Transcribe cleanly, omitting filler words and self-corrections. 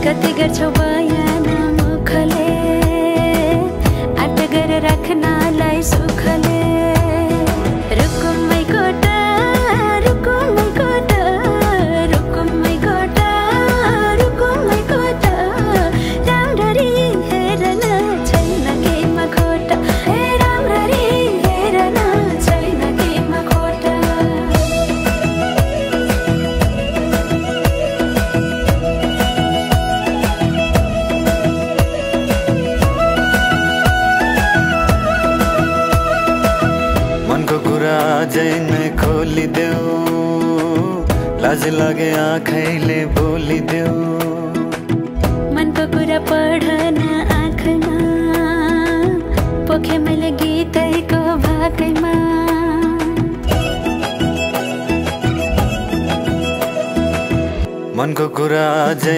कति गर्छौ बयान मुखले आट गर राख्नलाई सुखले रुकुमै कोटा रुकुमै कोटा रुकुमै कोटा रुकुमै कोटा राम्ररी हेर्न छैन केमा खोटा हे राम्ररी हेर्न छैन केमा खोटा मनको कुरा अझै नै खोलिदेऊ लाज लागे आँखैले बोलिदेऊ मनको कुरा पढ्न आँखमा पोखे मैले गीतैको भाकैमा मनको कुरा अझै